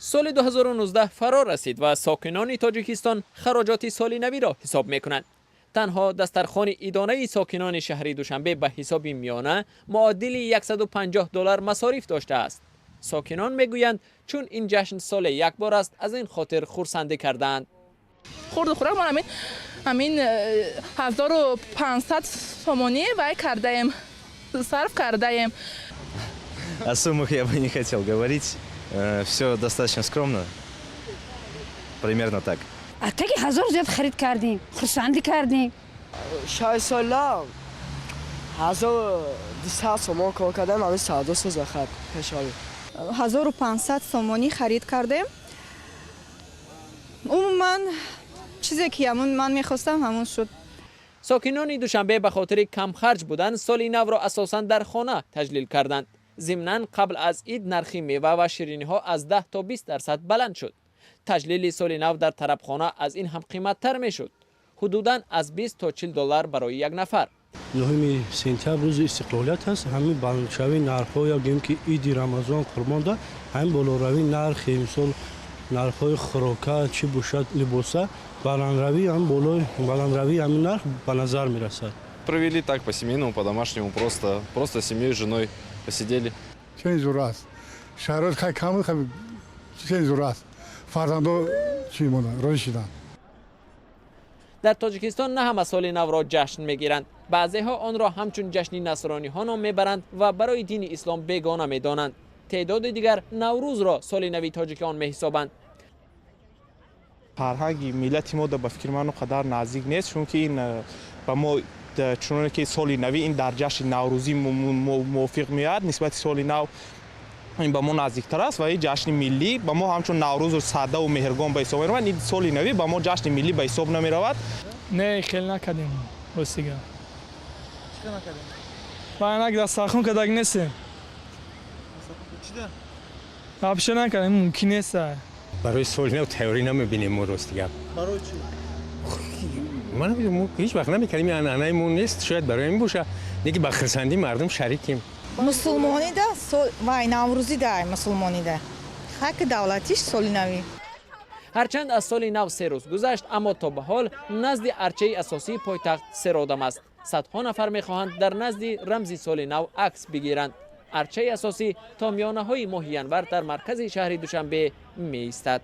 Соли 2019 фаро расид ва сокинони Тоҷикистон хароҷоти соли навиро ҳисоб мекунанд. Танҳо дастархони идонаи сокинони шаҳри Душанбе ба ҳисоби миёна муодили 150 доллар масориф доштааст. Сокинон мегӯянд, чун ин ҷашн соле як бор аст, аз ин хотир хурсандӣ кардаанд. Хурду хӯрок мо ҳамин 1500 сомонӣ вай кардаем, сарф кардаем. О суммах я бы не хотел говорить. Все достаточно скромно. Примерно так. Атаги 1000 зиёд харид кардем, хурсандӣ кардем. 6 сола 1200 сомон кор кардам, ҳамин савдо соза хаб пешоли. 1500 сомонӣ харид кардем. Умуман, чизе ки ҳамун ман мехостам, ҳамун шуд. Сокинони Душанбе ба хотири камхарҷ будан соли навро асосан дар хона таҷлил карданд. Зимнан, қабл аз ид нархи мева ва шириниҳо аз 10 то 20% баланд шуд. Таҷлили соли нав дар тарабхона аз ин ҳам қиматтар мешуд, ҳудудан аз 20 то 40 доллар барои як нафар. 9 сентябр рӯзи истиқлолият аст. Ҳамин баландшавии нархҳо ё гӯем ки иди Рамазон, Қурбонда ҳамин болоравии нархи, мисол, нархҳои хӯрока чӣ бошад, либоса, баландравии ҳамин болои баландравии ҳамин нарх ба назар мерасад. Провели так, по-семейному, по-домашнему, просто с семьей, с женой посидели. Чен зур аст, шароит хай кам, хай чен зур аст, фарзандо чӣ монанд, розӣ шуданд. Дар Тоҷикистон на ҳама соли навро ҷашн мегиранд. Баъзеҳо онро ҳамчун ҷашни насрониҳо ном мебаранд ва барои дини ислом бегона медонанд. Теъдоди дигар Наврӯзро соли нави тоҷикон меҳисобанд. Фарҳанги миллати мо ба фикри ман он қадар наздик нест, чунки ин ба мо чуноне ки соли навӣ ин дар ҷашни наврӯзӣ мувофиқ меояд, нисбати соли нав ин ба мо наздиктар аст ва ин ҷашни миллӣ ба мо ҳамчун Наврӯзу Садаву Меҳргон ба ҳисоб меравад. Ин соли навӣ ба мо ҷашни миллӣ ба ҳисоб намеравад. Не, хеле накардем, ростига. Ба дастархон кадаг нестем, вообще накардем, мумкин нест. Барои соли нав тайёрӣ намебинем мо, рости гап. Барои чӣ? Ман ҳеҷ вақт намекардем, анъанаи мо нест, шояд барои ин боша. Неки ба хурсандии мардум шарикем. Мусулмонида вай наврӯзида, мусулмонида хаки давлатиш соли навӣ. Ҳарчанд аз соли нав 3 рӯз гузашт, аммо то ба ҳол назди арчаи асосии пойтахт серодам аст. Садҳо нафар мехоҳанд дар назди рамзи соли нав акс бигиранд. Арчаи асосӣ то миёнаҳои моҳи январ дар маркази шаҳри Душанбе меистад.